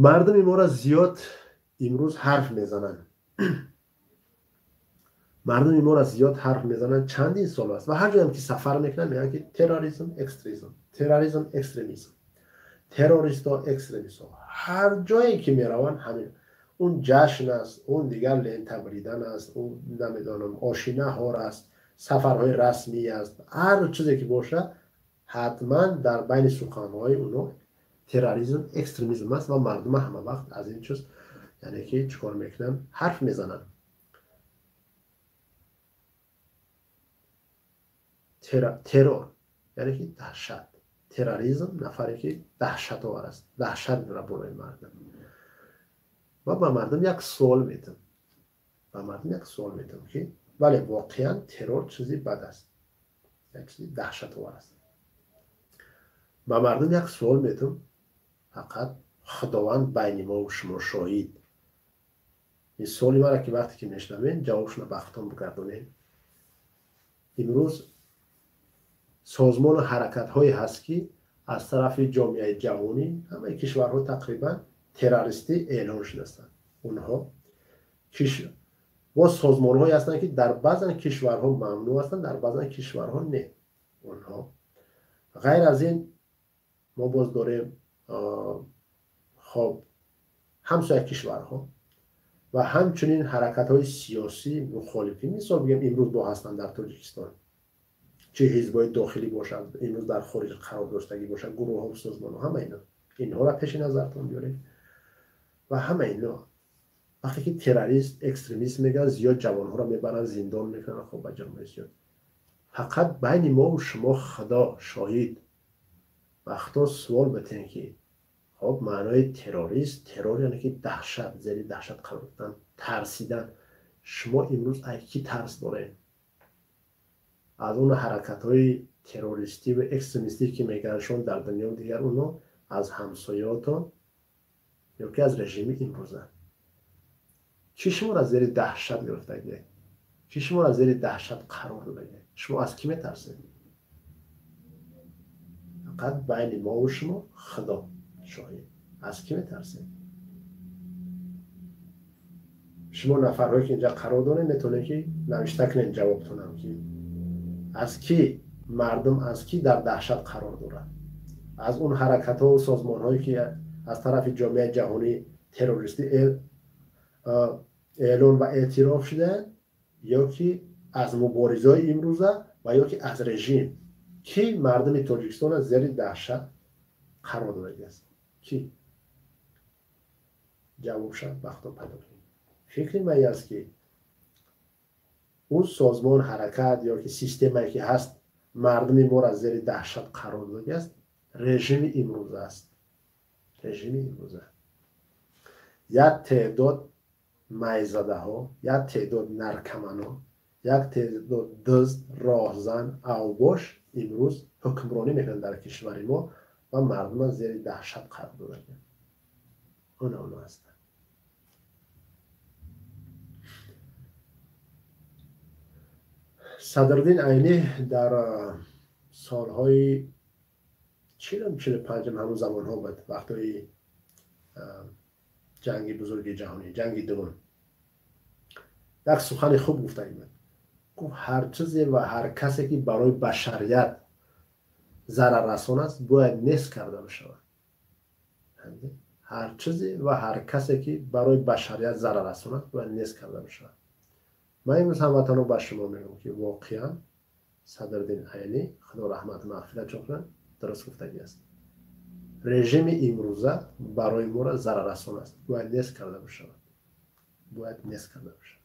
Мардуми моро зиёд имрӯз ҳарф мезананд. Мардуми моро зиёд ҳарф мезананд чандин сол аст ва ҳар ҷоям ки сафар мекунанд, мегӯянд ки терроризм, экстремизм, терроризм, экстремизм, террористо, экстремистҳо. Ҳар ҷое ки мераванд, ҳамин. Он ҷашн аст, он дигар лента буридан аст, он намедонам ошинаҳор аст, сафарҳои расмӣ аст, ҳар чизе ки бошад, ҳатман дар байни суханҳои оно терроризм, экстремизм аст ва мардума ҳама вақт аз ин чиз, яъне ки чӣ кор мекунанд, ҳарф мезананд. Террор яъне ки даҳшат, терроризм нафаре ки даҳшатовар аст, даҳшат меорад болои мардум. Ва ба мардум як суол медиҳам, ба мардум як суол медиҳам ки бале, воқеан террор чизи бад аст, як чизи даҳшатовар аст. Ба мардум як суол медиҳам, фақат Худованд байни мо ва шумо шоҳид. Ин суоли маро ки вақте ки мешунавем, ҷавобшонро ба худтон бигардонем. Имрӯз созмону ҳаракатҳое ҳаст ки аз тарафи ҷомеаи ҷаҳонӣ ҳамаи кишварҳо тақрибан террористӣ эълон шудастанд. Онҳо боз созмонҳое ҳастанд ки дар баъзан кишварҳо мамнӯъ ҳастанд, дар баъзан кишварҳо не. Онҳо ғайр аз ин мо боз дорем хоб ҳамсоя кишварҳо ва ҳамчунин ҳаракатҳои сиёсӣ мухолифӣ, мисол бигем, имрӯз бо ҳастанд дар Тоҷикистон, чӣ ҳизбҳои дохилӣ бошад, имрӯз дар хориҷ қарор доштагӣ бошад, гурӯҳҳо, созмонҳо, ҳама ино, инҳоро пеши назартон биёред ва ҳама ино вақте ки террорист, экстремист мегӯянд, зиёд ҷавонҳоро мебаранд, зиндон мекунанд, хоб ба ҷамъи зиёд. Фақат байни мо ва шумо Худо шоҳид. Вақто суол битен ки хоб маънои террорист, террор яъне ки даҳшат, зери даҳшат қарор додан, тарсидан. Шумо имрӯз аз кӣ тарс доред? Аз он ҳаракатҳои террористӣ ва экстремистӣ ки мегӯянд шон дар дунё дигар, оно аз ҳамсояотон ё ки аз режими имрӯза? Чӣ шуморо зери даҳшат гирифтагӣ? Чӣ шуморо зери даҳшат қарор додагӣ? Шумо аз кӣ метарсед? Фақат байни мо ва шумо Худо шоҳид. Аз кӣ метарсед? Шумо нафарҳое ки инҷа қарор доред, метавонед ки навишта кунед ҷавобтонам ки аз кӣ мардум, аз кӣ дар даҳшат қарор дорад? Аз он ҳаракатҳо ва созмонҳое ки аз тарафи ҷомеаи ҷаҳонӣ террористӣ эълон ва эътироф шудаанд, ё ки аз муборизаҳои имрӯза ва ё ки аз режим? Кӣ мардуми Тоҷикистонро зери даҳшат қарор додагиаст? Кӣ? Ҷавобша вақто пайдо кунед. Фикри ман ин аст ки он созмон, ҳаракат ё ки системае ки ҳаст мардуми моро зери даҳшат қарор додагиаст, режими имрӯза аст. Режими имрӯза. Як теъдод майзадаҳо, як теъдод наркоманон, як теъдод дузд, роҳзан, авбош имрӯз ҳукмронӣ мекунанд дар кишвари мо ва мардумро зери даҳшат қарор додагианд. Оно оно ҳастанд. Садриддин Айнӣ дар солҳои чилум, чилу панҷум, ҳамон замонҳо буд, вақтҳои ҷанги бузурги ҷаҳонӣ, ҷанги дуввум, як сухани хуб гуфтагӣ буд. Гуфт ҳар чизе ва ҳар касе ки барои башарият зараррасон аст, бояд нест карда бишавад. Ҳар чизе ва ҳар касе ки барои башарият зараррасон аст, бояд нест карда бишавад. Ман имрӯз ҳамватанҳо ба шумо мегӯям ки воқеан Садриддин Айнӣ, Худо раҳмату мағфиратшон кунад, дуруст гуфтагӣ аст. Режими имрӯза барои моро зараррасон аст, бояд нест карда бишавад. Бояд нест карда бишавад.